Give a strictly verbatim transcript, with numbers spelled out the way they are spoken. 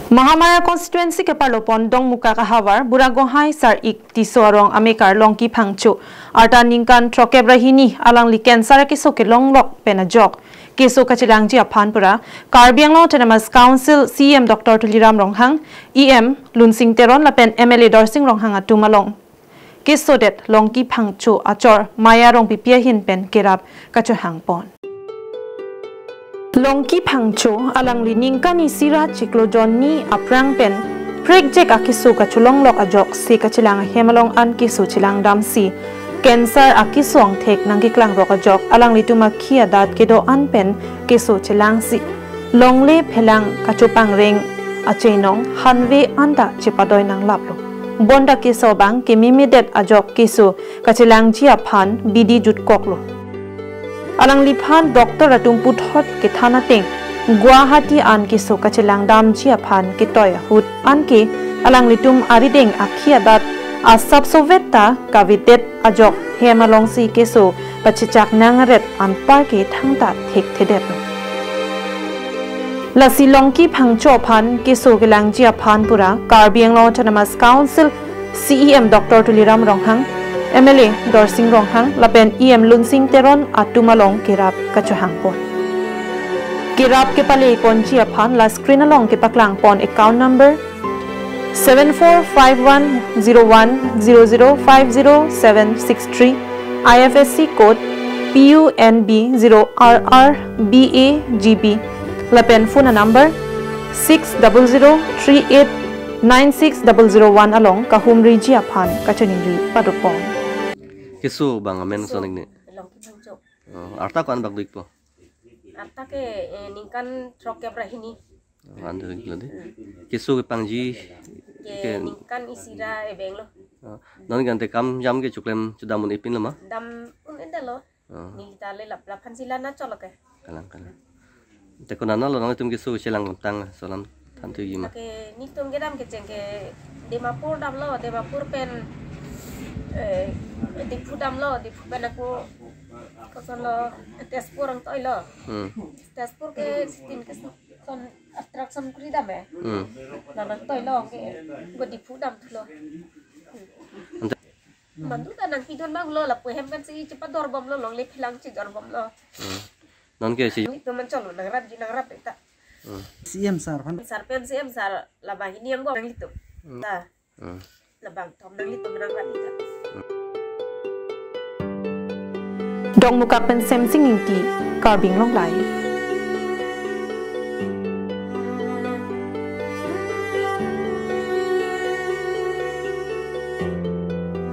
Mahamaya constituency keparlopon Dongmukak ahavar Buragohai Sar-ik Tisso arong amekar Longki Phangcho, arta ningkan throkkep ra hini, alangli cancer akeso kelonglok pen ajok keso kachelangji aphan pura Karbi Anglong Autonomous Council C E M Doctor Tuliram Ronghang, E M Lunsing Teron lapen M L A Dorsing Ronghang atum along kesodet Longki Phangcho achor Maya Rongpipi ahin pen kerap kachohangpon. Longki Phangcho alangli ningkan isi ra chiklo jonni aphrang pen prekjek akeso kacholonglok ajok se kachelang ahem along an keso chelangdamsi cancer akeso angthek nangkeklangrok ajok alanglitum akhi adat kedo-an pen keso chelangsi longle phelang kachopangreng achenong hanve anta chepadoi nanglaplo. Bonta keso abang kememedet ajok keso kachelangji aphan bidi jutkoklo. Alangliphan doctor atum puthot kethan ateng Guwahati an keso kachelangdamji aphan ketoi ahut anke alanglitum arideng akhi adat asap sovet ta kavedet ajok hem alongsi keso pachechak nang aret anpar ke thangta thekthedetlo. Lasi Longki Phangcho aphan keso kelangji aphan pura Karbi Anglong Autonomous Council C E M Doctor Tuliram Ronghang, M L A Dorsing Ronghang lapen E M Lunsing Teron atum along kerap kachohangpon. Kerap kepaleponji aphan la screen along kepaklangpon account number seven four five one zero one zero zero five zero seven six three, I F S C code P U N B zero R R B A G B lapen phone number six double zero three eight nine six double zero one along kahumriji aphan kachiningri padopon. Keso abang amen so ning ne. Longki Phangcho. Oh, arta ko-an bak dikpo? Arta ke, eh, ningkan throkkep ra hini. Oh, an diklo de. Keso kepangji ke ke ningkan isi ra ebenglo. Oh, non ke ante kam jam ke choklem chodam un-epinlo ma? Dam un-edetlo. Oh. Neli ta le lap laphan si lana cholo ke. Kalang, kalang. Te konatlo nangtum keso chelang tang solam than thuji ma? Ke netum kedam kecheng ke Dimapur damlo, Dimapur pen, eh, Diphu damlo, Diphu pen ako kosonlo Tezpur nangtoilo. Hmm. Tezpur ke tin keson attraction kuri dam eh. Hmm. La nangtoilo ke go Diphu damthulo. Ante Mandu ta nangpidun banglo, lapu hem pensi chepadorbomlo, longle phelang chedorbomlo. Hmm. Non ke si. Nanglitum man cholo nangrapji nangrap ta. Hmm. C E M sir aphan. Sir pen C E M sir labang hini angbong nanglitum. Hmm. Ta. Hmm. Labang thom nanglitum nangrap ta. Dongmukak pen Semsing Ingti, Karbi Anglong Live.